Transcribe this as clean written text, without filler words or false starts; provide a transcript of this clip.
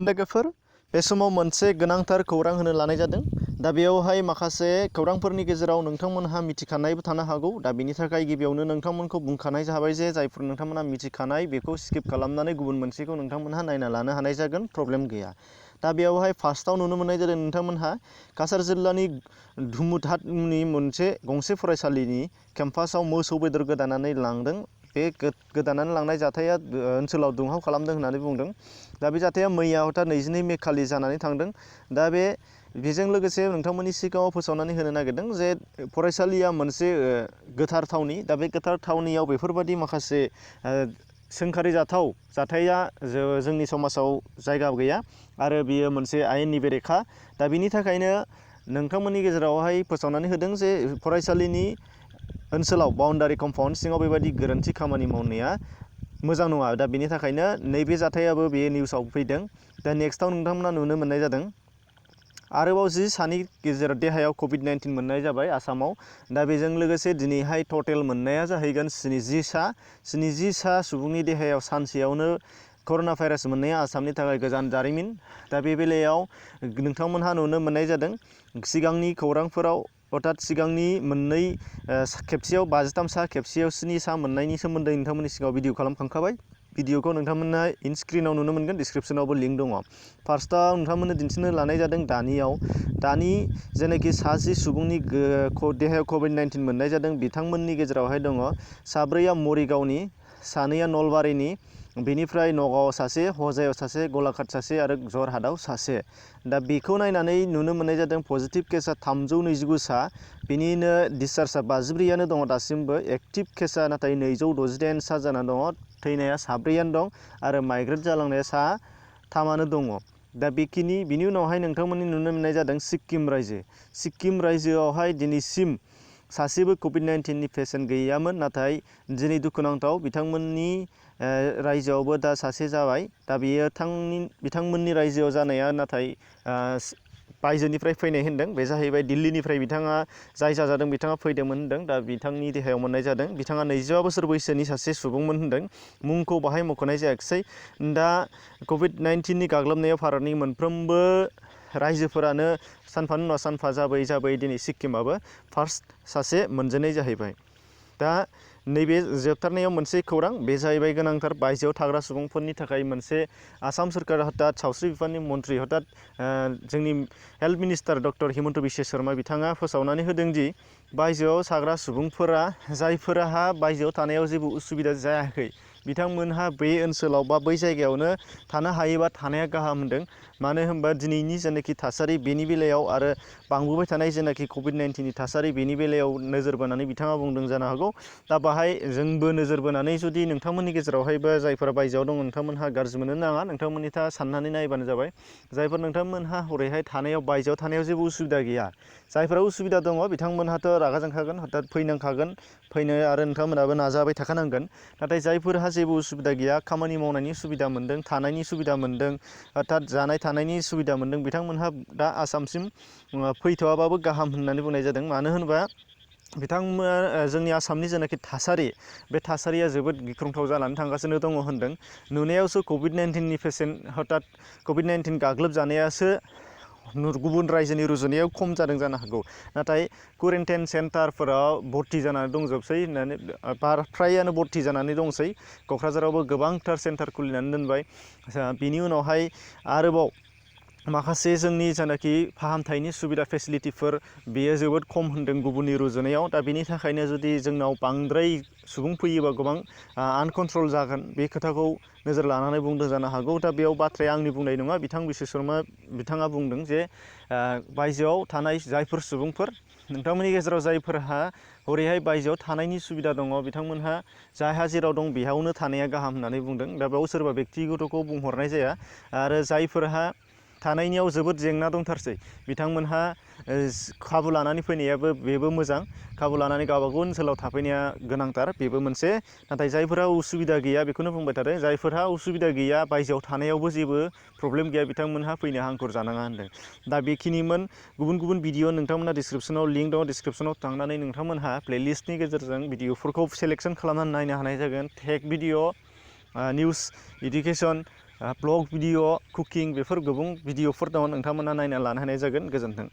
लोगोफोर बे समाव मोनसे गोनांथार खौरां होनो लानाय जादों। दा बेयावहाय माखासे खौरांफोरनि गेजेराव नोंथांमोनहा मिथिखानायबो थानो हागौ। दा बेनि थाखाय गिबियावनो नोंथांमोनखौ बुंखानाय जाबाय जे जायफोर नोंथांमोनहा मिथिखानाय बेखौ स्किप खालामनानै गुबुन मोनसेखौ नोंथांमोनहा नायना लानो हानाय जागोन, प्रब्लेम गैया। दा बेयावहाय फार्स्टआव नुनो मोननाय जादों नोंथांमोनहा काछार जिल्लानि धुमुधातनि मोनसे गंसे फरायसालिनि केम्पासाव मोसौ बेदर गोदानानै लांदों। बे गोदानानै लांनाय जाथाया ओनसोलाव दुंहाव खालामदों होननानै बुंदों। दा बे जाथाया मैया हथात 22 मे खालि जानानै थांदों। दा बेजों लोगोसे नोंथांमोननि सिगाङाव फोसावनानै होनो नागिरदों जे फरायसालिया मोनसे गोथार थावनि। दा बे गोथार थावनियाव बेफोरबायदि माखासे सोंखारि जाथाव जाथाया जोंनि समाजाव जायगा गैया आरो बियो मोनसे आयेननि बेरेखा। दा बिनि थाखायनो नोंथांमोननि गेजेरावहाय फोसावनानै होदों जे फरायसालिनि ओनसोलाव बाउन्डारि कम्पाउन्ड सिङाव बेबायदि गोरोन्थि खामानि मावनाया मोजां नङा। दा बेनि थाखायनो नैबे जाथायाबो बे निउसाव फैदों। दा नेक्स्टआव नोंथांमोना नुनो मोननाय जादों आरोबाव 10 सानि गेजेराव देहायाव COVID-19 मोननाय जाबाय आसामाव। दा बेजों लोगोसे दिनैहाय टटेल मोननाया जाहैगोन 70 सा सुबुंनि देहायाव सानसेयावनो कर'ना भाइरास मोननाया आसामनि थाखाय गोजान जारिमिन। दा बे बेलायाव नोंथांमोनहा नुनो मोननाय जादों सिगांनि खौरांफोराव अर्थात सिगांनि मोननै खेबसेयाव 53 सा खेबसेयाव 7 सा मोननायनि सोमोन्दै नोंथांमोननि सिगाङाव भिडिअ खालामखांखाबाय। भिडिअखौ नोंथांमोना स्क्रिनाव नुनो मोनगोन, डिसक्रिपसनावबो लिंक दङ। फार्स्टआव नोंथांमोननो दिन्थिनो लानाय जादों दानि जेनाखि 80 सुबुंनि देहायाव COVID-19 मोननाय जादों बिथांमोननि गेजेरावहाय दङ 4 मरिगावनि, 2 नलबारिनि, बेनिफ्राय नगावआव सासे, हजायाव सासे, गलाघाट सासे आरो जरहाटआव सासे। दा बेखौ नायनानै नुनो मोननाय जादों पजिटिभ केसा 329 सा, बेनिनो डिसचार्जआ 54 दङ दासिमबो। एक्टिभ केसा नाथाय 268 सा जाना दङ। थैनाया 4 दं आरो माइग्रेट जालांनाया 3 दङ। दा बिनि उनावहाय नोंथांमोननि नुनो मोननाय जादों सिक्किम रायजो। सिक्किम रायजोआवहाय दिनैसिम सासेबो COVID-19नि पेसेन्ट गैयामोन, नाथाय दिनै दुखुनांथाव बिथांमोननि रायजोआवबो दा सासे जाबाय। दा बेयो बिथांमोननि रायजोआव जानाया नाथाय बायजोनिफ्राय फैनाय होनदों। बे जाहैबाय दिल्लीनिफ्राय बिथाङा जाय जाजादों बिथाङा फैदोंमोन होनदों। दा बिथांनि देहायाव मोननाय जादों। बिथाङा 25 बोसोर बैसोनि सासे सुबुंमोन होनदों। मुंखौ बाहाय मख'नाय जायाखिसै। दा COVID-19नि गाग्लोबनायाव भारतनि मोनफ्रोमबो रायजोफोरानो सानफानि उनाव सानफा जाबै दिनै सिक्किमाबो फार्स्ट सासे मोनजेननाय जाहैबाय। दा नैबे जोबथारनायाव मोनसे खौरां, बे जाहैबाय गोनांथार बायजोआव थाग्रा सुबुंफोरनि थाखाय मोनसे आसाम सोरखार हथात सावस्रि बिफाननि मन्थ्रि हथात जोंनि health minister doctor Himanta Biswa Sharma बिथाङा फोसावनानै होदों दि बायजोआव थाग्रा सुबुंफोरा जायफोरहा बायजोआव थानायाव जेबो उसुबिदा जायाखै बिथांमोनहा बे ओनसोलाव बा बै जायगायावनो थानो हायोबा थानाया गाहाम होनदों। मानो होनबा दिनैनि जेनाखि थासारि बेनि बेलायाव आरो बांबोबाय थानाय जेनाखि COVID-19नि थासारि बेनि बेलायाव नोजोर बोनानै बिथाङा बुंदों जानो हागौ। दा बाहाय जोंबो नोजोर बोनानै जुदि नोंथांमोननि गेजेरावहायबो जायफोरा बायजोआव दङ नोंथांमोनहा गाज्रि मोननो नाङा, नोंथांमोननिथा साननानै नायबानो जाबाय। जायफोर नोंथांमोनहा हरैहाय थानायाव बायजोआव थानायाव जेबो उसुबिदा गैया, जायफोरा उसुबिदा दङ बिथांमोनहाथ' रागा जोंखागोन, हथात फैनांखागोन, फैनो आरो नोंथांमोनहाबो नाजाबाय थाखानांगोन। नाथाय जायफोरहा जेबो उसुबिदा गैया, खामानि मावनायनि सुबिदा मोन्दों, थानायनि सुबिदा मोन्दों, अर्थात जानाय थानायनि सुबिदा मोन्दों, बिथांमोनहा दा आसामसिम फैथ'वाबाबो गाहाम होननानै बुंनाय जादों। मानो होनोबा जोंनि आसामनि जेनाखि थासारि बे थासारिया जोबोद गिख्रंथाव जानानै थांगासिनो दङ होनदों। नुनायावसो COVID-19नि पेसेन्ट हथात COVID-19 गाग्लोबजानायासो गुबुन रायजोनि रुजुनायाव खम जादों जानो हागौ, नाथाय क्वारेन्टाइन सेन्टारफोराव भर्ति जानानै दंजोबसै होननानै फ्रायानो भर्ति जानानै दंसै। क'क्राझारावबो गोबांथार सेन्टार खुलिनानै दोनबाय। बिनि उनावहाय आरोबाव माखासे जोंनि जेनाखि फाहामथायनि सुबिदा फेसिलिटिफोर बेयो जोबोद खम होनदों गुबुननि रुजुनायाव। दा बेनि थाखायनो जुदि जोंनाव बांद्राय सुबुं फैयोबा गोबां आनकन्ट्रल जागोन, बे खोथाखौ नोजोर लानानै बुंदों जानो हागौ। दा बेयाव बाथ्राया आंनि बुंनाय नङा, बिथां बिश्व शर्मा बिथाङा बुंदों जे बायजोआव थानाय जायफोर सुबुंफोर नोंथांमोननि गेजेराव जायफोरहा हरैहाय बायजोआव थानायनि सुबिदा दङ बिथांमोनहा जायहा जेराव दं बेयावनो थानाया गाहाम होननानै बुंदों। दा बेयाव सोरबा बेक्तिगतखौ बुंहरनाय जाया। आरो जायफोरहा थानायनियाव जोबोद जेंना दंथारसै बिथांमोनहा खाबु लानानै फैनायाबो बेबो मोजां, खाबु लानानै गावबागाव ओनसोलाव थाफैनाया गोनांथार, बेबो मोनसे। नाथाय जायफोरा उसुबिदा गैया बेखौनो बुंबाय थादों, जायफोरहा उसुबिदा गैया बायजोआव थानायावबो जेबो प्रब्लेम गैया बिथांमोनहा फैनो हांखुर जानाङा होनदों। दा बेखिनिमोन। गुबुन गुबुन भिडिअ नोंथांमोना डिसक्रिपसनाव लिंक दङ, डिसक्रिपसनाव थांनानै नोंथांमोनहा प्लेलिस्टनि गेजेरजों भिडिअफोरखौ सेलेक्सन खालामनानै नायनो हानाय जागोन। Tech video, news, education, blog video cooking before गोबां भिडिअफोर दङ नोंथांमोना नायना लानो हानाय जागोन। गोजोन्थों।